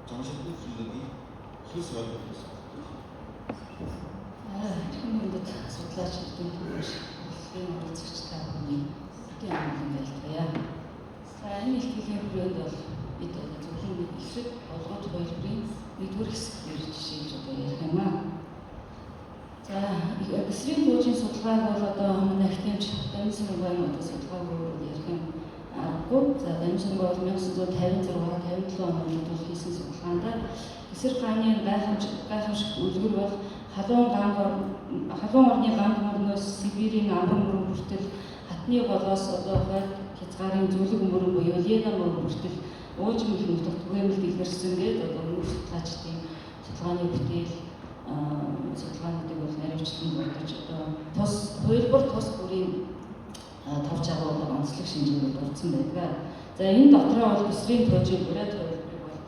장신구 기록이 실수가 됐습니다. Эрхэм хүндэт судлаач эрдэмтэн улсын оролцогч та бүхний өдөрийн амгалан байлтгая. За, энэ илтгэлийн хүрээнд бол бид одоо зөвхөн эхрэг болгож хувилбарын нэгдүгээр хэсэг дээр жишээлж одоо ярих юм аа. За, Гэсрийн туужийн судалгааг бол одоо манай академич Дамжсангийн одоо судалгааг ярих юм аргагүй. За, Дамжсан бол 1956 57 онд бол хийсэн судалгаанд Гэсэр хааны гайхамшигт үлгэр бол халуун ганг халуун орны ганг мөрнөөс Сибирийн амран мөрөн хүртэл, хатны голоос одоо хойд хязгаарын зүлэг мөрөн буюу Лена мөрөн хүртэл уужим их нутагт түгээмэл дэлгэрсэн гээд одоо өмнөх судлаачдын судалгааны бүтээл, судалгаануудыг бол наривчлан дурдаж, одоо тус хувилбар тус бүрийн тов чагуулга онцлог шинжийг дурдсан байдаг. За, энэ дотроо бол Гэсрийн туужийн бурят хувилбарыг бол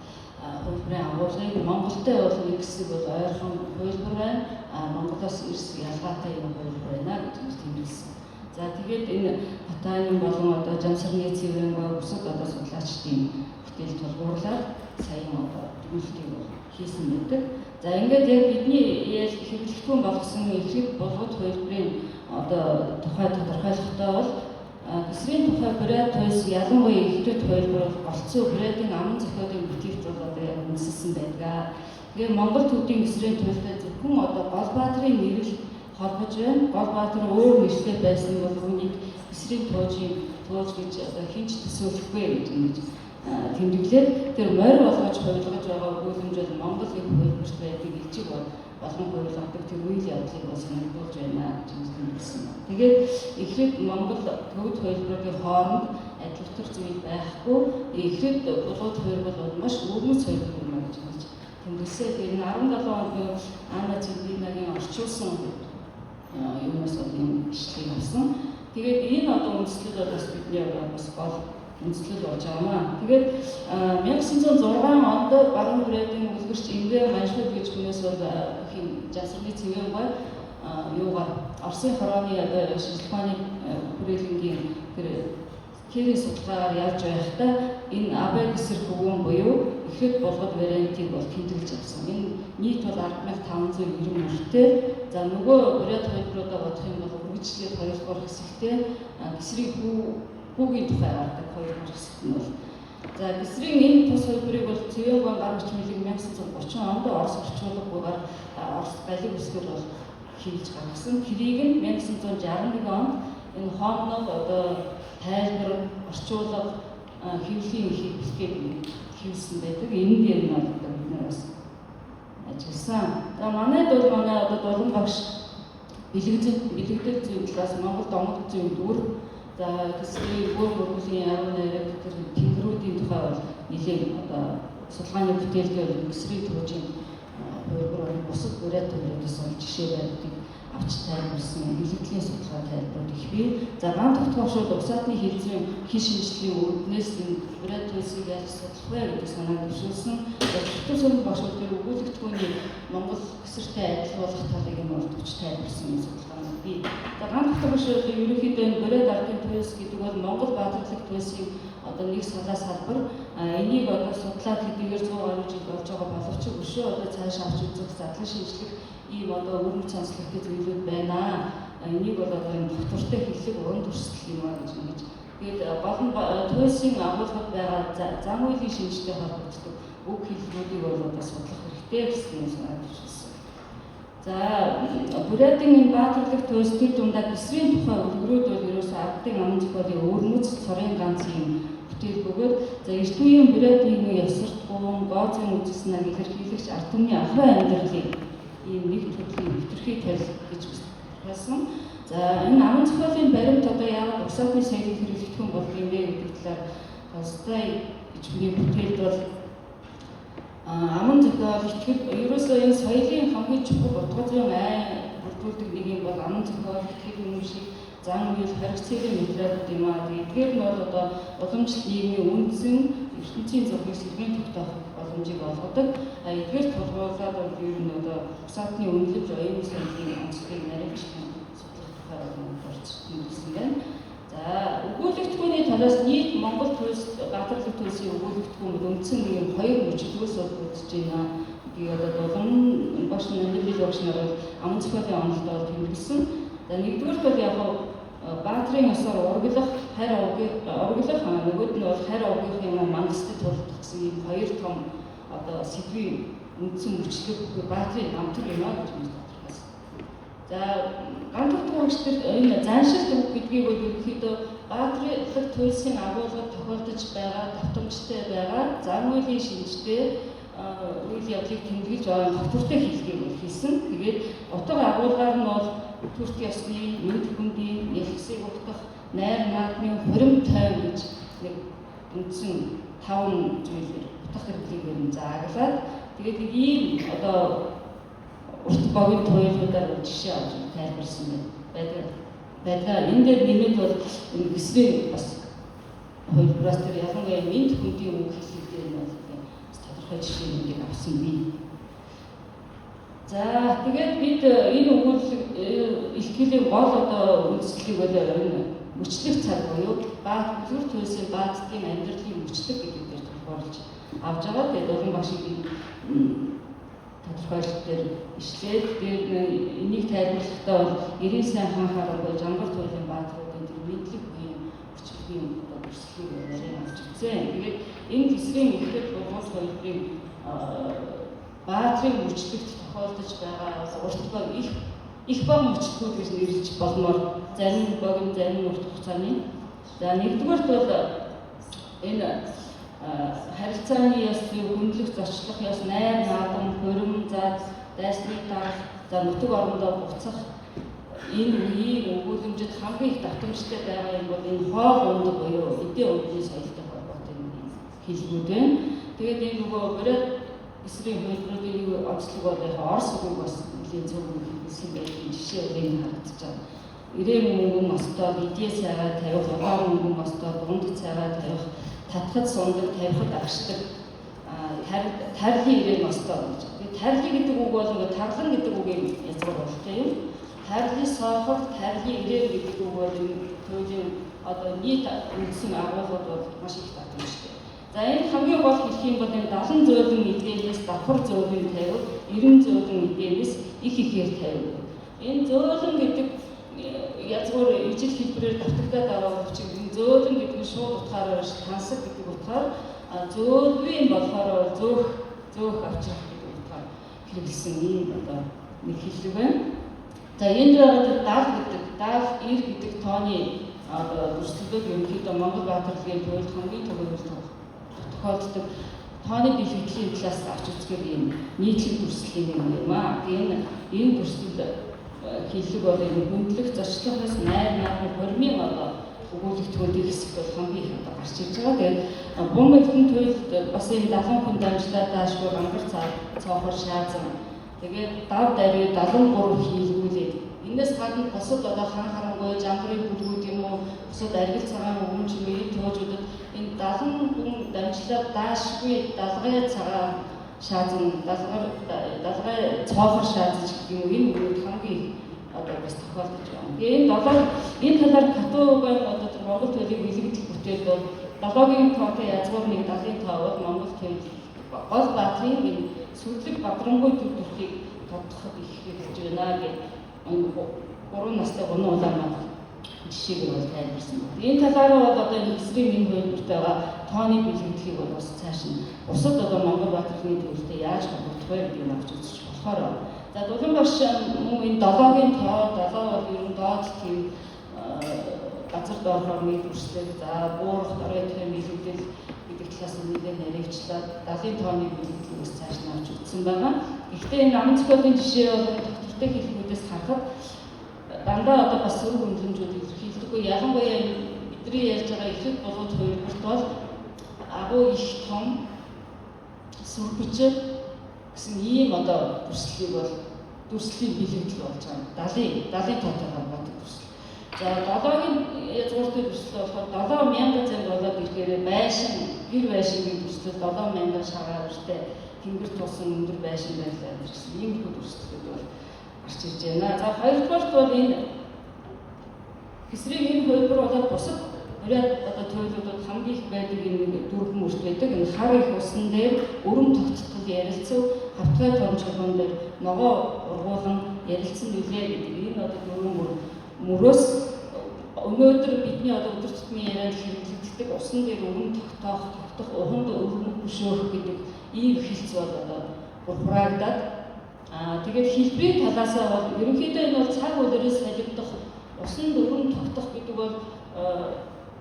хувилбарын агуулгыг Монголтой бол нэг хэсэг бол ойрхон хувилбар байна. А Монголоос эрс ялгаатай юм хувилбар байна гэж тэмдэглэсэн. За, тэгээд энэ Батанин болон одоо Жамсарны Цэвэнго бусад одоо судлаачдын бүтээл тулгуурлаад саяхан одоо дүгнэлтийг бол хийсэн байдаг. За, ингээд яг бидний хэрэглэгдэхүүн болгосон эхрэг булгад хувилбарын одоо тухай тодорхойлохдоо бол Гэсрийн тухай бурят туйс, ялангуяа эхрэг хувилбар бол голцоо бурятын аман зохиолын мотивт бол одоо яг үндэслэсэн байдаг. Тэгээ Монгол төвдийн Гэсрийн туйлтай зөвхөн одоо Гол Баатрын нэрэл холбож байна. Гол Баатар өөр нэртэй байсан бол үүнийг Гэсрийн туужийн тууж гэж одоо хэн ч төсөөлөхгүй гэж ингэж тэмдэглээд, тэр морь болгож хувилгаж байгаа өгүүлэмж бол Монгол их хувилбарт байдаг илжиг бол болгон хувилгадаг тэр үйл явдлыг бол санагдуулж байна гэж тэмдэглэсэн байна. Тэгээд эхрэг Монгол төвд хувилбарын хооронд адилтгар зүйл байхгүй. Эхрэг булгууд хувилбар бол маш өвөрмөц хувилбар юм а гэж хэлж тэмдэглэсэн. Тэгээд энэ 17 онд Анна Зиндинагийн орчуулсан юунаас бол энэ бичлэгийг авсан. Тэгээд энэ одоо үндэслэл бол бас бидний одоо бас гол үндэслэл болж байгаа маа. Тэгээд 1906 онд Баруун Бурятын үлгэрч Ингэ Маншууд гэж хүнээс бол хин Жансарны Цэвэн гой юугаар Оросын хорооны одоо шинжлэх ухааны хүрээлэнгийн тэр Керийн судалгаагаар явж байхдаа энэ Абай Гэсэр хөвгүүн буюу эхрэг булгад вариантыг бол тэмдэглэж авсан. Энэ нийт бол 10,590 мөртэй. За, нөгөө бурят хувилбаруудаа бодох юм бол үргэлжлээд 2 дугаар хэсэгтээ Гэсрийн хүүгийн тухай гардаг 2 дугаар хэсэгт нь бол. За, Гэсрийн энэ тус хувилбарыг бол Цэвэн гар хүч мэлэг 1930 онд Орос орчуулаггүйгээр Орос галиг үсгээр бол хийлж гаргасан. Тэрийг нь 1961 онд энэ хоомног одоо тайлбар, орчуулга, хэвлэлийн эрхийг бэлтгээд хийсэн байдаг. Энэ дээр нь бол одоо бид нар бас ажилласан. За, манайд бол манай одоо Дулан багш бэлэгдэл зүйн талаас Монгол домог зүйн дүр, за, Гэсрийн бүр мөргөлийн 10 найраг, тэр тэнгэрүүдийн тухай бол нэлээд одоо судалгааны бүтээлгээр Гэсрийн туужийн хувилбар, бусад бурят туйлуудаас бол жишээ баримтыг авч тайлбарсан хэлэгдлийн судалгаа тайлбарууд их бий. За, ган тогтоогшууд угсаатны хэлзрийн хэл шинжилгээний үүднээс энэ бурят туйсыг яаж судлах вэ гэдэг санааг дэвшүүлсэн. За, Зүтэр багш тэр өгүүлэгдэхүүний Монгол гэсэртэй адил болох талыг нь бол төвч тайлбарсан юм судалгаанууд бий. За, ган тогтоогшууд ерөнхийдөө энэ бурят ардын туйс гэдэг бол Монгол баатарлаг туйсын одоо нэг салаа салбар. Энийг одоо судлаад хэдийгээр 100 гаруй жил болж байгаа боловч өшөө одоо цааш авч үзэх, задлан шинжлэх ийм одоо өвөрмөц онцлогтой зүйлүүд байна. Энийг бол одоо энэ доктортой хэллэг уран төрсгөл юм а гэж ингэж. Тэгээд гол нь туйсын агуулгад байгаа зан үйлийн шинжтэй холбогддог үг хэллэгүүдийг бол одоо судлах хэрэгтэй гэсэн юм санаа төвшсөн. За, Бурятын энэ баатарлаг туйс, тэр дундаа Гэсрийн тухай үлгэрүүд бол ерөөсөө ардын аман зохиолын өвөрмөц цорын ганц юм бүтээл бөгөөд, за, эрт үеийн бурят нийгмийн ёсорт гуун гоозын үзэсгэлэнг илэрхийлэгч ард түмний ахуй амьдралыг ийм нэг төрлийн хэтэрхий толь гэж тодорхойлсон. За, энэ аман зохиолын баримт одоо яагаад угсаатны соёлыг хэрэглэгдэхүүн болдог юм бэ гэдэг талаар Толстой гэж хүний бүтээлд бол аман зохиол, итгэл, ерөөсөө энэ соёлын хамгийн чухал утга зүйн ай бүрдүүлдэг нэг юм бол аман зохиол, итгэл үнэмшил, зан үйл, хориг цэгийн материалууд юм аа. Эдгээр нь бол одоо уламжлалт нийгмийн үндсэн ертөнцийн зургийг сэргээн тогтоох боломжийг олгодог. А эдгээр тулгуурлаад бол ер нь одоо угсаатны үнэлж оюун соёлын онцлогийг наривчлан судлах тухай бол орж тэмдэглэсэн байна. За, өгүүлэгдэхүүний талаас нийт Монгол туйс газар туйлын өгүүлэгдэхүүн бол үндсэн нэг юм хоёр мөчлөгөөс бол бүрдэж байна. Гэдгийг одоо Дулан багш нар, багш нар бол аман зохиолын онолд бол тэмдэглэсэн. За, нэгдүгээрт бол яг Баатрын ёсоор ураглах, харь овгийг ураглах, нөгөөд нь бол харь овгийнхын юм мангастай тулдах гэсэн ийм хоёр том одоо сэдвийн үндсэн мөчлөг буюу Баатрын намтар юм а гэж бид тодорхойлсон. За, Гантар тугагч тэр энэ заншилт үг гэдгийг бол ерөнхийдөө Баатарлаг туйлсын агуулгад тохиолдож байгаа, давтамжтай байгаа, зан үйлийн шинжтэй үйл явдлыг тэмдэглэж байгаа тогтвортой хэллэгийг бол хэлсэн. Тэгээд утга агуулгаар нь бол төрт ёсны, мэд хүндийн, нялхсыг ухтах, найр наадмын хурим тойм гэж нэг үндсэн таван зүйлээр утга хэрэглээгээр нь зааглаад, тэгээд нэг ийм одоо урт богино туйлуудаар жишээ авч тайлбарсан байдаг. Байдаг. Энэ дээр нэмээд бол энэ гисрийн бас хувилбараас тэр ялангуяа мэд хүндийн үг хэллэг дээр нь бол бас тодорхой жишээнүүдийг авсан бий. За, тэгээд бид энэ өгүүлэг илтгэлийн гол одоо үндслийг бол энэ мөчлөх цаг буюу баат бүлгэр туйлсын баатдын амьдралын мөчлөг гэдэг дээр тулгуурлаж авч байгаа. Тэгээд Дулан багшийн тодорхойлолт дээр ишлээд, тэгээд энийг тайлбарлахдаа бол Ерийн сайн хаан харанхуй Жангар туйлын баатруудын тэр мэдлэг буян өчлөгийн одоо дүрслэлийг нарийн авч үзсэн. Тэгээд энэ тэсрийн ихэд булгуус хувилбарын баатрын мөчлөгт тохиолдож байгаа урт баг их их бага мөчлөгүүд гэж нэрлэж болмоор, зарим богино, зарим урт хугацааны. За, нэгдүгээрт бол энэ харилцааны ёс зүй, хүндлэх, зочлох ёс, найр наадам, хурим, зад, дайсныг дарах, за нутаг орондоо буцах энэ үеийн өгүүлэмжид хамгийн их давтамжтай байгаа юм бол энэ хоол унд буюу эдийн ундны соёлтой холбоотой юм хэлбүүд байна. Тэгээд энэ нөгөө Бурят эсрэг хувилбаруудын нэг онцлог бол яг Орос үгийг бас нэлийн зөв хэрэглэсэн байдгийн жишээ энэ харагдаж байна. Ирээн мөнгөн мостой, бидээ сайгаа тавих, улаан мөнгөн мостой, дунд цайгаа тавих, татхад сундаг, тавихад агшдаг, тарлийн ирээн мостой гэж. Тэгээд тарли гэдэг үг бол нөгөө тарлан гэдэг үгийн язгуур болтой юм. Тарли соохор, тарли ирээн гэдэг үг бол энэ туйлын одоо нийт үндсэн агуулгад бол маш их давтамжтай. За, энэ хамгийн гол хэлэх юм бол энэ 70 зөөлөн эдгээрээс давхар зөөлөн тавив, 90 зөөлөн эдгээрээс их ихээр тавив. Энэ зөөлөн гэдэг язгуур ижил хэлбэрээр давтагдаад байгаа боловч энэ зөөлөн гэдэг нь шууд утгаараа биш, тансаг гэдэг утгаар, зөөлвийн болохоор зөөх, зөөх авчрах гэдэг утгаар хэрэглэсэн ийм одоо нэг хэллэг байна. За, энд байгаа тэр 70 гэдэг, 70, 90 гэдэг тооны одоо дүрслэлүүд ерөнхийдөө Монгол Баатарлын туйлд хамгийн тохиолддог тооны дэлгэгдлийн талаас авч үзэхээр ийм нийтлэг дүрслэлийн юм юм аа. Энэ дүрслэл хэллэг бол энэ хүндлэх, зочлохоос, найр наадмын хурмын одоо өгүүлэгдэхүүнийн хэсэгт бол хамгийн их одоо гарч ирж байгаа. Тэгээд бум эрдэнэ туйлд бас энэ 70 хүн дамжлаа даашгүй гангар цоохор шаазан, тэгээд дав даруй 73 хийлгүүлээд, энэс гадна бусад одоо хан харанхуй жангарын бүлгүүд юм уу, бусад аргил цагаан өвөн ч юм уу, энэ туужуудад энэ 70 хүн дамжлаа даашгүй далгай цагаан шаазан, далгар далгай цоохор шаазан ч гэх юм уу, энэ үгнүүд хамгийн их одоо бас тохиолдож байна. Тэгээ энэ долоо энэ талаар Катуган одоо тэр Монгол туйлын бэлэгдэл бүтээлд бол долоогийн тоотой язгуур нэг 70-ын тоо бол Монгол туйл гол баатрын энэ сүрлэг бадрангуй төр төрхийг тодтоход их хэрэгжиж байна гэх энэ 3 настай гунан улаан жишээг бол тайлбарсан байна. Энэ талаараа бол одоо энэ эсрэг энэ хувилбарт байгаа тооны бэлэгдлийг бол бас цааш нь бусад одоо Монгол баатрын туйлтай яаж холбогдох вэ гэдгийг авч үзэж болохоор. За, Дулан багш мөн энэ долоогийн тоо, долоо бол ер нь доод тийм газар доорхоор нэг дүрслэг, за буурах, доройтын бэлэгдэл гэдэг талаас нь нэлээд наривчлаад 70-ын тооны бэлэгдлийг бас цааш нь авч үзсэн байгаа. Гэхдээ энэ намын зохиолын жишээ бол тогтвортой хэлбэрүүдээс харахад дандаа одоо бас сөрөг үнэлэмжүүд илэрхийлдэггүй. Ялангуяа бидний ярьж байгаа ихэд болоод хувилбарт бол агуу их том сүрбэж гэсэн ийм одоо дүрслэлийг бол дүрслэлийн бэлэгдэл болж байгаа. 70-ын тоотой холбоотой дүрслэл. За, долоогийн язгууртай дүрслэл болохоор 7000 занг болоод ирэхээр байшин, гэр байшингийн дүрслэл 7000 шагаавартай тэнгэр тулсан өндөр байшин байлаа гэсэн иймэрхүү дүрслэлүүд бол гарч ирж байна. За, хоёрдугаарт бол энэ хэсрийн энэ хувилбар болоод бусад Бурят одоо туйлуудад хамгийн их байдаг энэ нэг дөрвөн мөрт байдаг. Энэ хар их усан дээр өрөм тогттол ярилцав, хавтгай том чулуун дээр ногоо ургуулan ярилцсан нүлээ гэдэг энэ одоо дөрвөн мөрөөс өнөөдөр бидний одоо өдөр тутмын ярианд хэрэглэгддэг усан дээр өрөм тогтоох, тогтох, уханд өрөм хөшөөх гэдэг ийм хэлц бол одоо бүр хураагдаад тэгээд хэлбэрийн талаасаа бол ерөнхийдөө энэ бол цаг үеэрээс солигдох усанд өрөм тогтох гэдэг бол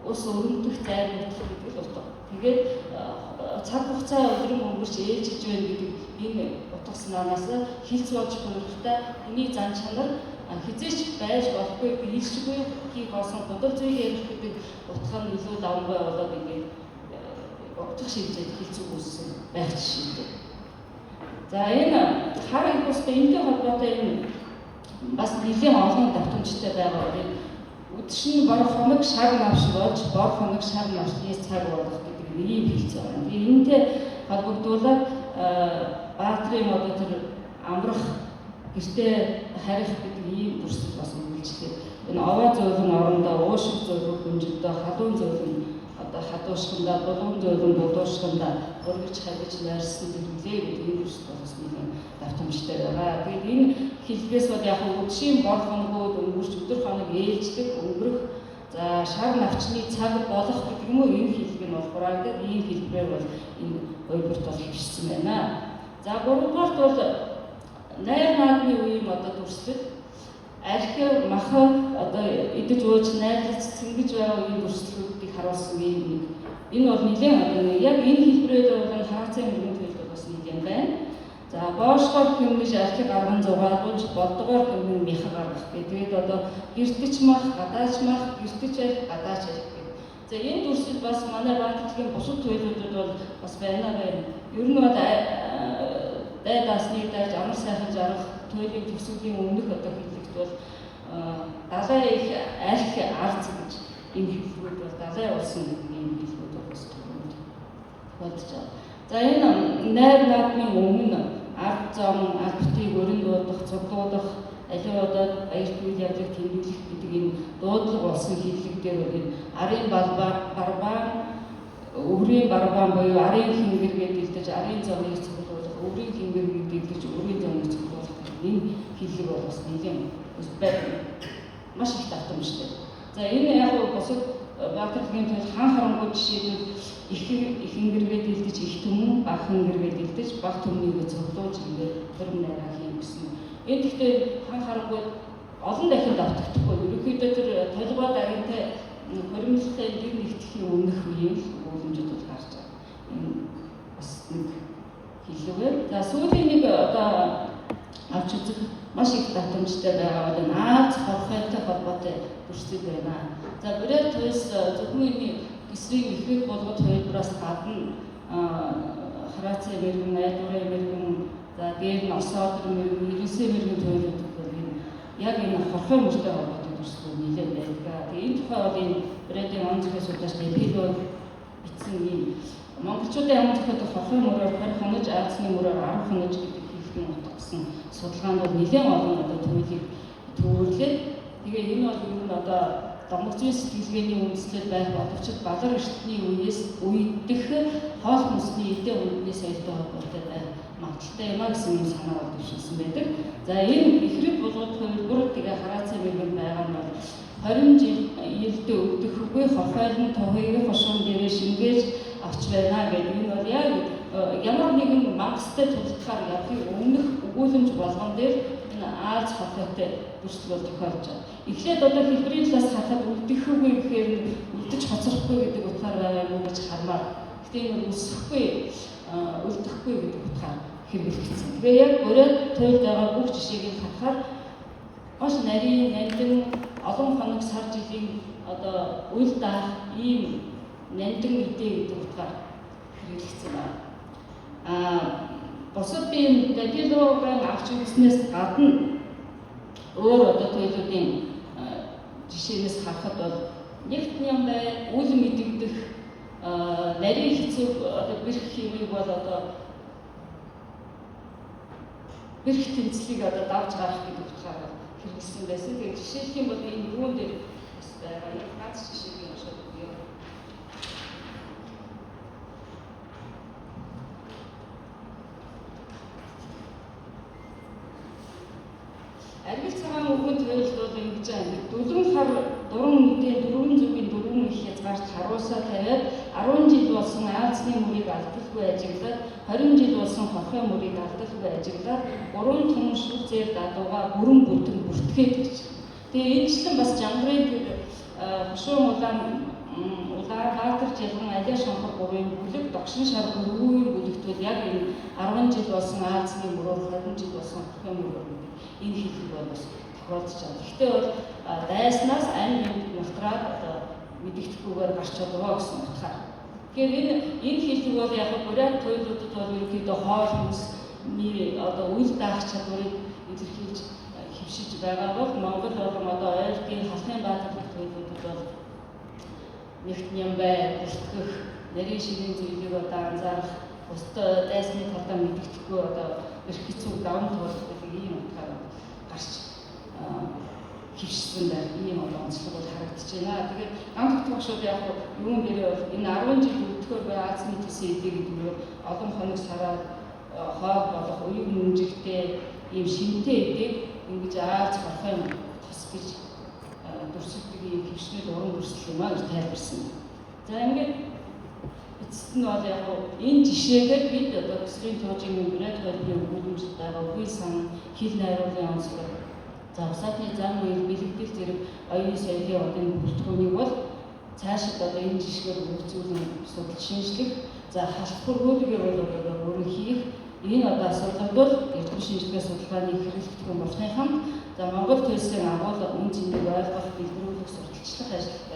ус өрөмдөх зайр нутх гэдэг л утга. Тэгээд цаг хугацаа өдрөн өнгөрч ээлжиж байна гэдэг энэ утга санаанаас хэлц болж хувирахтай хүний зан чанар хизээч байж болохгүй биелшгүй хий хоосон гудал зүйг ярих гэдэг утга нь илүү давангүй болоод ингээд утга шилжээд хэлц үг үүссэн байх жишээтэй. За энэ хар их устай энэтэй холбоотой энэ бас нэлийн олон давтамжтай байгаа. Энэ үдшин бор хоног шар навш болж бор хоног шар навшны цаг болох гэдэг нэг ийм хэлц байна. Тэгээ энэтэй холбогдуулаад Баатрын одоо тэр амрах гэртээ харих гэдэг ийм дүрслэл бас үргэлжлээд энэ овоо зөөлөн орондоо уушиг зөөлөн хүнжиндөө халуун зөөлөн одоо хадуушхандаа булуун зөөлөн будуушхандаа ургаж хавиж найрсан дэлгүлээ гэдэг энэ дүрслэл бас нэгэн давтамжтай байгаа. Тэгээд энэ хэлбээс бол яг үдшийн бор хоногуд өнгөрч өдөр хоног ээлжлэх өнгөрөх за шар навчны цаг болох гэдэг юм уу энэ хэлбэг нь бол хураагдаад ийм хэлбэрээр бол энэ хувилбарт бол хэвшсэн байна. За гуравдугаарт бол найр наадмын үеийн одоо дүрслэл архи маха одоо идэж ууж найрлаж цэнгэж байгаа үеийн дүрслэлүүдийг харуулсан ийм нэг энэ бол нэлээд одоо яг энэ хэлбэрээр бол хараацын мөргөн төлөв бас нэлээд байна. За боошгоор хэмнэж архи гарган зугаалгуулж болдгоор хэмнэн мяха гаргах гэх. Тэгээд одоо гэртэж мах, гадаач мах, гэртэж арх, гадаач арх гэх. За энэ дүрслэл бас манай Баатарлын бусад туйлуудад бол бас байна байна. Ер нь бол дайд дасныг дайж амар сайхан жаргах туйлын төгсгөлийн өмнөх одоо хэллэгт бол далай их арх арз гэж энэ хэллэгүүд бол далай болсон гэдэг ийм хэллэгүүд бол бас тохиолдож байгаа. За энэ найр наадмын өмнө ард зам, албатыг өрн дуудах, цуглуулах, аливаа удаад баярт үйл явдлыг тэмдэглэх гэдэг энэ дуудлага болсон хэллэг дээр бол энэ арын барбаан, өврийн барбаан буюу арын хингэргээ дэлдэж, арын зоныг цуглуулах, өврийн хингэргээ дэлдэж, өврийн зоныг цуглуулах гэдэг энэ хэллэг бол бас нэлээд маш их давтамжтай. За энэ яг бусад Баатарлын тул хаан харангуй жишээлбэл их хингэргээ дэлдэж, их төмөн, баг хингэргээ дэлдэж, баг төмнийг цуглуулж ингээд хурим найраа хийн гэсэн. Энэ гэхдээ хаан харангуй олон дахин давтагдахгүй. Ерөнхийдөө тэр толгой дагинтай хоримтлалтай гэр нэгтгэхийн өмнөх үеийн л өгүүлэмжүүд бол гарч байгаа. Энэ бас нэг хэллэг. За сүүлийн нэг одоо авч үзэх маш их давтамжтай байгаа бол энэ Аз хорхойтой холбоотой дүрслэл байна. За Бурят туйс зөвхөн энэ гисрийн ихрэг болгоод хувилбараас гадна хараацын мэрэгэн, найдварын мэрэгэн, за дээр нь осоодор мэрэгэн, ирэнсээ мэрэгэн туйлууд бол энэ яг энэ хорхой мөртэй холбоотой дүрслэл нэлээд байдаг. Тэгээ энэ тухай бол энэ Бурятын он зохиос судлаач Лепило бичсэн ийм монголчуудын аман зохиодог хорхой мөрөөр 20 хонож, Аазны мөрөөр 10 хонож гэдэг хэллэгийн утга гэсэн судалгаанд бол нэлээд олон одоо туйлыг төвөрлээд тэгээ энэ бол ер нь одоо домогцын сэтгэлгээний үндэслэл байх боловч балар эртний үеэс үедэх хоол хүнсний эдээ хүндний соёлтой холбоотой байх магадлалтай юм а гэсэн юм санаа бол дэвшилсэн байдаг. За энэ ихрэг булгууд хувилбар тэгээ хараацын мэрэгэн байгаа нь бол 20 жил илдээ өвдөхгүй хорхойлон тухайг хошуун дээрээ шингээж авч байна гэдэг энэ бол яг ямар нэгэн мангастай тултахаар явахын өмнөх өгүүлэмж болгон дээр энэ Аз хорхойтой дүрслэл бол тохиолж байгаа. Эхлээд одоо хэлбэрийн талаас харахад үлдэхгүй гэхээр үлдэж хоцрохгүй гэдэг утгаар байгаа юм уу гэж хармаар. Гэтэ энэ бол өсөхгүй, үлдэхгүй гэдэг утгаар хэрэглэгдсэн. Тэгээ яг Бурят туйлд байгаа бүх жишээг нь харахаар маш нарийн, нандин, олон хоног сар жилийн одоо үл даах ийм нандин идэ гэдэг утгаар хэрэглэгдсэн байна. Бусад би энэ Дадилогийн авч үзснээс гадна өөр одоо туйлуудын жишээнээс харахад бол нэгт юм бай, үл мэдэгдэх, нарийн хэцүү одоо бэрх хэмийг бол одоо бэрх тэмцлийг одоо давж гарах гэдэг утгаар хэрэглэсэн байсан. Тэгээд жишээлх юм бол энэ юун дээр бас байгаа. Яг ганц жишээг уншаад өгье. Аргил цагаан өвгөн туйлд бол ингэж байгаа. Дүлгэн хар дуран нүдийн дөрвөн зүгийн дөрвөн их хязгаарт харуулсаа тавиад 10 жил болсон аазны мөрийг алдалгүй ажиглаад 20 жил болсон хорхой мөрийг алдалгүй ажиглаад 3 тун шүлзээр дадууга бүрэн бүтэн бүртгээд гэж. Тэгээ энэчлэн бас жангарын тэр хошуун улаан Улаанбаатар жалган алиа шонхор гурвын бүлэг догшин шар гөрвүүгийн бүлэгт бол яг энэ 10 жил болсон аазны мөрөөр 20 жил болсон хорхой мөрөөр гэдэг энэ хэллэг бол бас тохиолдож байгаа. Гэхдээ бол дайснаас ань энд мултраад одоо мэдэгдэхгүйгээр гарч чадваа гэсэн утгаар. Тэгэхээр энэ хэллэг бол яг бурят туйлуудад бол ерөнхийдөө хоол хүнсний одоо үл даах чадварыг илэрхийлж хэвшиж байгаа бол Монгол болон одоо ойртын халахын баатарлах туйлуудад бол нэгт нямбай, бэлтгэх, нарийн ширийн зүйлийг одоо анзаарах, бусдад дайсны талдаа мэдэгдэхгүй одоо эрх хэцүү даван туулах гэдэг ийм утгаар гарч хэвшсэн байх ийм одоо онцлог бол харагдаж байна. Тэгээд гам тогтоогчдод яг юун дээрээ бол энэ 10 жил өвдөхөөр буй Азийн төсөн эдээ гэдэг нь олон хоног сараар хоол болох уяг нүнжигтэй ийм шинтэй эдийг ингэж Аз хорхой тос гэж дүрсэлдэг ийм хэвшнэл уран дүрслэл юм а гэж тайлбарсан. За ингээд эцэст нь бол яг энэ жишээгээр бид одоо төслийн туужийн бүрээд хөлбөрийн өгүүлэмжид байгаа үгүй сан хил найруулгын онцлог, за усаатны зам үйл бэлэгдэл зэрэг оюун соёлын одын бүрэлдэхүүнийг бол цаашид одоо энэ жишгээр үргэлжлүүлэн судалж шинжлэх, за халт хөргөөлөгийг бол одоо бүрэн хийх энэ одоо асуудлууд бол эрдэм шинжилгээ судалгааны хэрэглэгдэхүүн болохын хамт за Монгол төлсийн агуулга үн цэнийг ойлгох, дэлгэрүүлэх, сурталчлах ажилд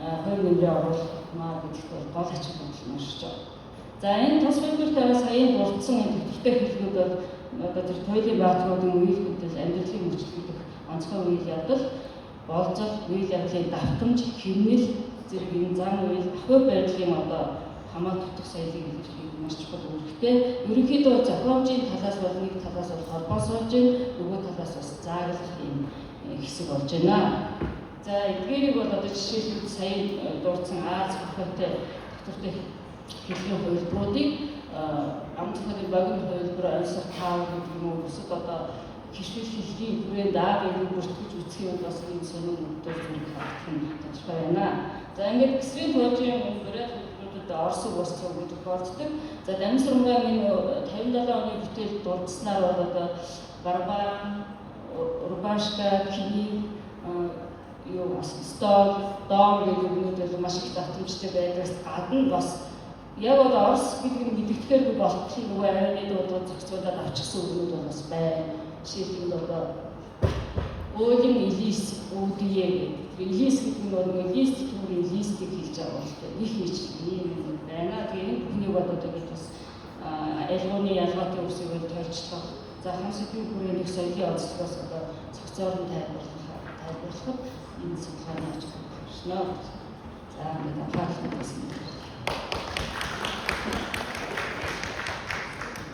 хувь нэмрээ оруулах гэдэгт бол гол ач холбогдол нь оршиж байгаа. За энэ тус хувилбарт саяын дурдсан энэ төвтөртэй хэллэгүүд бол одоо тэр туйлын баатруудын үйл хөдлөл, амьдралын мөчлөгдөх онцгой үйл явдал, болзол, үйл явдлын давтамж, хэмнэл зэрэг энэ зам үйл ахуй байдлын одоо хамаа дутах соёлыг илэрхийлэх маш чухал үүрэгтэй. Ерөнхийдөө зохиомжийн талаас бол нэг талаас бол холбоо суулж байна, нөгөө талаас бас зааглах юм хэсэг болж байна. За эдгээрийг бол одоо жишээлбэл сая дурдсан Аз хохойтой доктортой хэллийн хувилбаруудыг ам зохиолын богино хувилбар онцлог таав гэдэг юм уу бусад одоо хишвэл хэллийн хүрээнд А Б-г бүртгэж үзэх юм бас энэ сонин үгдээр зэрэг харагдах нь тодорхой байна. За ингээд Ксрийн туужийн бүрээд хувилбаруудад Орос үг бас цуг гэж тохиолддог. За Дамсурмгаан энэ 57 оны бүтээл дурдсанаар бол одоо Барбан, Урбашка, Кини юу стол, дом гэдэг үгнүүд бол маш их давтамжтай байдагаас гадна бас яг одоо Орос гэдэг нь мэдэгдэхээргүй болтол нөгөө авианы дуудлага зохицуулаад авчихсан үгнүүд бол бас байна. Жишээлбэл одоо Өөлийн Элис үүдие гэдэг. Элис гэдэг нь нөгөө лист түүрийн листийг хэлж байгаа бол их их ийм юм байна. Тэгээ энэ бүхнийг бол одоо бид бас альгууны ялгаатай үсгийг бол тойлцлох. За хам сэдвийн хүрээнд их соёлын онцлогоос одоо цогцоор нь тайлбарлахад энэ судалгааны ач холбогдол болно. За ингээд анхаарал татсан.